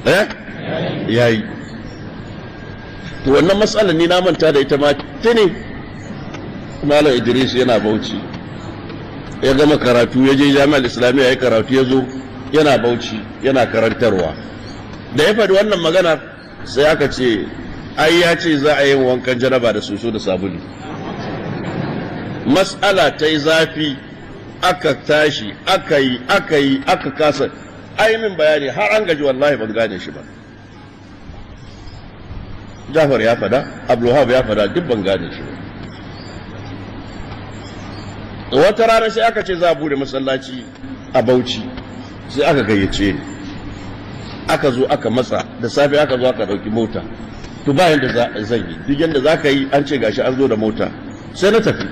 Eh, yayi. To, wannan matsalar ni na manta da ita ma tuni. Malam Idris yana Bauchi, ya gama karatu, ya je Jami'ar Islamiyya ya karatu, ya zo yana Bauchi yana karantarwa. Da ya faɗi wannan magana, sai aka ce ai ya ce za a yi wankan janaba da soso da sabulu. Mas'ala ta yi zafi, aka tashi, aka yi, aka yi, aka kasa. Ai min bayani har an gaji, wallahi ban gane shi ba. Jafar ya fada, Abdulwahab ya fada, duk ban gane shi ba. Wata rana sai aka ce za a bude masallaci a Bauchi, sai aka gayyace ni. Aka zo aka matsa, da safe aka zo aka dauki mota. To, ba yanda zan yi, duk yanda za ka yi, an ce gashi an zo da mota. Sai na tafi,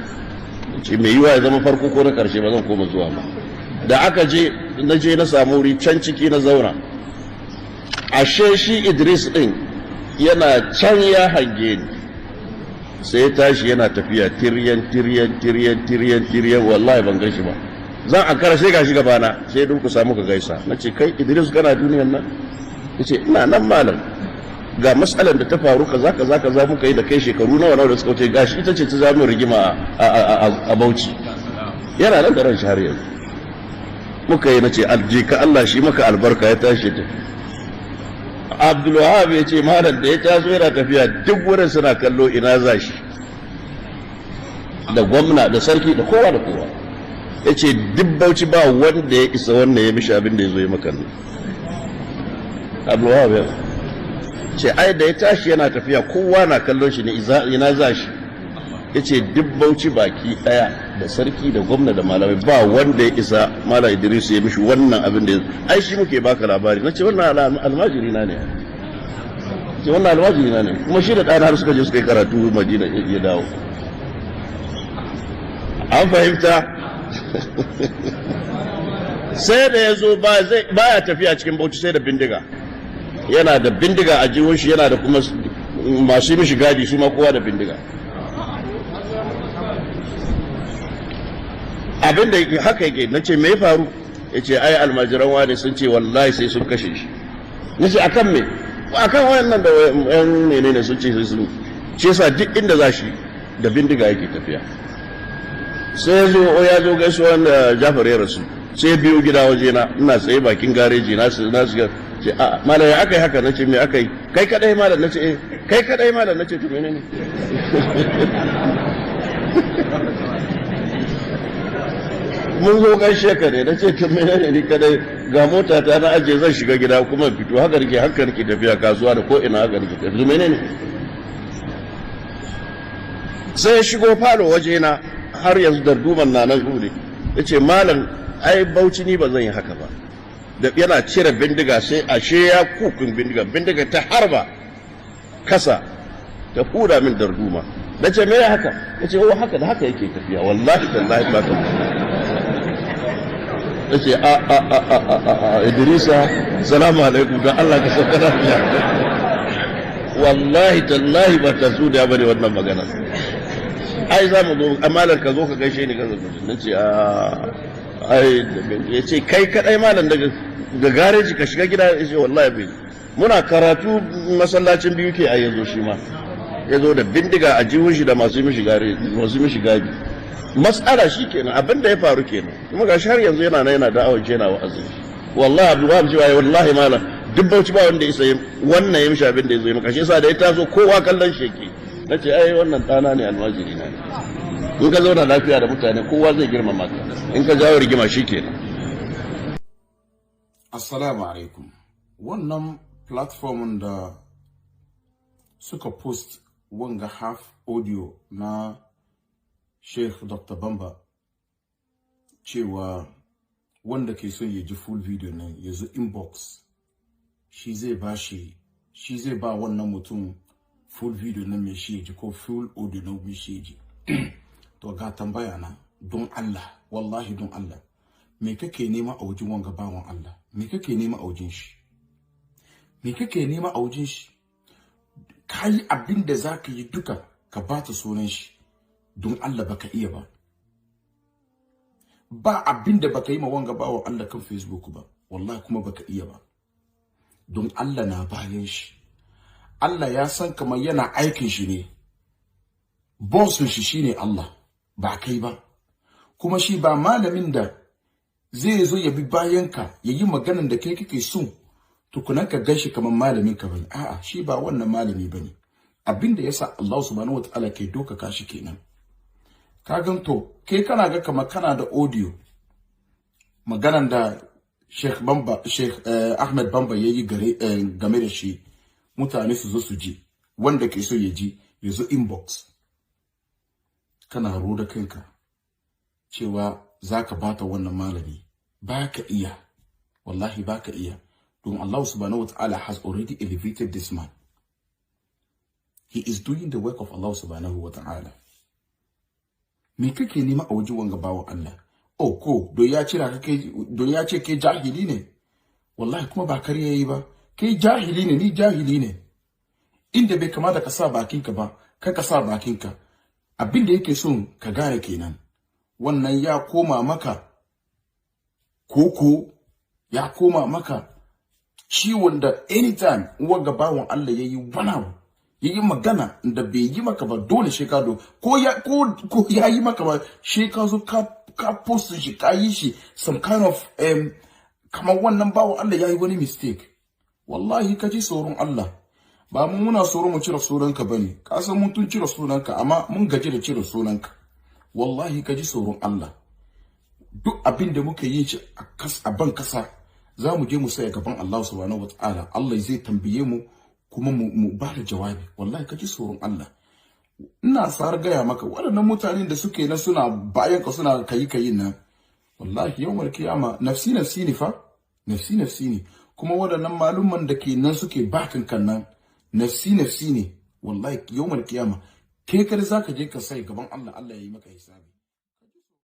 ce mai yiwa ya zama farko ko na karshe, ba zan koma zuwa ba. Da aka je, na je na samu wuri can ciki na zauna. Ashe shi Idris din yana can ya hange ni, sai ya tashi yana tafiya tiryan tiryan tiryan tiryan tiryan. Wallahi ban gan shi ba. Zan a kara, sai gashi gabana, sai durkusa muka gaisa. Na ce, "Kai Idris, kana duniyan nan?" Ya ce, "Ina nan malam. Ga matsalar da ta faru, kaza kaza kaza, muka yi da kai shekaru nawa nawa da suka wuce, gashi ita ce ta zama rigima a Bauchi." Yana nan da ran shi har yanzu. Muka yi, na ce, "Ka Allah shi maka albarka." Ya tashi ta. Abdulwahab ya ce, malam da ya taso yana tafiya, duk wurin suna kallo ina za shi, da gwamna da sarki da kowa da kowa. Ya ce duk Bauchi ba wanda ya isa wannan ya mishi abin da ya zo ya maka nan. Abdulwahab ya ce, ai da ya tashi yana tafiya, kowa na kallon shi ne ina za shi. Ya ce duk Bauchi baki daya, da sarki da gwamna da malamai, ba wanda ya isa Malam Idris ya mishi wannan abin da ya ai shi muke baka labari. Na ce, "Wannan almajiri na ne." Ce, "Wannan almajiri na ne." Kuma shi da ɗana har suka je suka yi karatu Madina, ya dawo. An fahimta? Sai da ya zo baya tafiya cikin Bauchi sai da bindiga. Yana da bindiga a jihun shi, yana da kuma masu mishi gadi, su ma kowa da bindiga. Abin da haka yake. Na ce, "Me ya faru?" Ya ce, "Ai almajiran wane sun ce wallahi sai sun kashe shi." Na ce, "Akan me?" "Akan wayannan da yan menene, sun ce sai sun ce." Yasa duk inda za shi da bindiga yake tafiya. Sai ya zo, ya zo gaisuwa da Jafar ya rasu, sai biyo gida waje na, ina tsaye bakin gareji na na shiga. Ce, "A malam, ya aka yi haka?" Nace, "Me aka yi?" "Kai kadai malam." Nace, "Eh, kai kadai malam." Nace, "To, menene?" "Mun zo gaishe ka ne." Nace, "To, menene ni kadai? Ga mota ta na aje, zan shiga gida kuma fito. Haka nake, haka nake tafiya kasuwa da ko ina, haka nake tafiya. Menene?" Sai ya shigo falo waje na, har yanzu darduman na nan bude. Yace, "Malam, ai Bauchi ni ba zan yi haka ba." Da yana cire bindiga, sai ashe ya kukun bindiga, bindiga ta harba kasa ta huda min darduma. Na ce, "Me haka?" Ya ce, "Oh, haka da haka yake tafiya, wallahi tallahi ba ka." Na ce, "A a a a a a, Idrisa, salamu alaikum, don Allah ka sauka lafiya." Wallahi tallahi ba ta su da bane wannan magana. "Ai za mu zo, amalar ka zo ka gaishe ni." Ka zo. Na ce, "A ai." Ya ce, "Kai kadai malam, daga ga gareji ka shiga gida." Ya ce, "Wallahi bai." Muna karatu masallacin biyu ke a yanzu, shi ma ya zo da bindiga a jihun shi da masu mishi gare, masu mishi gadi. Mas'ala shi kenan, abin da ya faru kenan. Kuma gashi har yanzu yana nan yana da'awar, yana wa'azi. Wallahi Abdul Wahab cewa, "Wallahi malam, duk Bauchi ba wanda ya isa wannan ya mishi abin da ya zo yi maka." Shi yasa da ya taso kowa kallon shi yake. Nace, "Ai wannan ɗana ne, almajiri na ne." In ka zauna lafiya da mutane, kowa zai girmama ka. In ka jawo rigima, shi kenan. Assalamu alaikum. Wannan platform da suka post wanga half audio na Sheikh Dr. Bamba cewa wanda ke son ya ji full video nan ya zo inbox, shi zai ba shi, shi zai ba wannan mutum full video nan mai shi ya ji, ko full audio nan mai shi ya ji. To, ga tambaya na, don Allah, wallahi don Allah, me kake nema a wajen wanga bawan Allah? Me kake nema a wajen shi? Me kake nema a wajen shi? Ka yi abin da za ka yi duka ka bata sunan shi, don Allah baka iya ba. Ba abin da baka yi ma wanga bawan Allah kan Facebook ba, wallahi kuma baka iya ba. Don Allah na bayan shi. Allah ya san kamar yana aikin shi ne. Bossin shi shine Allah, ba kai ba. Kuma shi ba malamin da zai zo ya bi bayanka ya yi maganan da kai kake so tukunan ka gan shi kamar malamin ka bane. A'a, shi ba wannan malami bane. Abinda yasa Allah Subhanahu Wataala ke dokaka shi kenan. Ka gan, to kai kana ga kamar kana da audio maganan da Sheikh Bamba, Sheikh Ahmed Bamba yayi gare game da shi, mutane su zo su ji. Wanda ke so ya ji, ya zo inbox. Kana ruda kanka cewa zaka bata wannan malami, baka iya, wallahi baka iya, don Allah Subhanahu Wataala has already elevated this man. He is doing the work of Allah Subhanahu Wataala. Me kake nema a wajen wanga bawan Allah? Oh, ko don ya cira ka kai, don ya ce kai jahili ne? Wallahi kuma ba kariya yi ba. Kai jahili ne, ni jahili ne. Inda bai kamata ka sa bakinka ba, kai ka sa bakinka. Abin da yake son ka gane kenan. Wannan ya koma maka koko, ya koma maka ciwon da anytime wanga bawan Allah yayi wani abu, yayi magana da bai yi maka ba, dole shi ka do ko ya ko ya yi maka ba, shi ka zo ka post shi, ka yi shi some kind of kamar wannan bawan Allah yayi wani mistake. Wallahi ka ji tsoron Allah. Ba mu muna tsoro mu cire sunanka bane. Ka san mun tun cire sunanka, amma mun gaji da cire sunanka. Wallahi ka ji tsoron Allah. Duk abin da muka yi shi a ban kasa, za mu je mu saya gaban Allah Subhanahu Wataala. Allah zai tambaye mu kuma mu ba da jawabi. Wallahi ka ji tsoron Allah. Ina sar gaya maka, waɗannan mutanen da suke na suna bayan ka suna kayi kayin nan, wallahi yawmal kiyama nafsi nafsi ne fa, nafsi nafsi ne. Kuma waɗannan malumman da ke nan suke bakin kan nan, nafsi nafsi ne. Wallahi yawmal kiyama kai kar zaka je ka sai gaban Allah, Allah ya yi maka hisabi.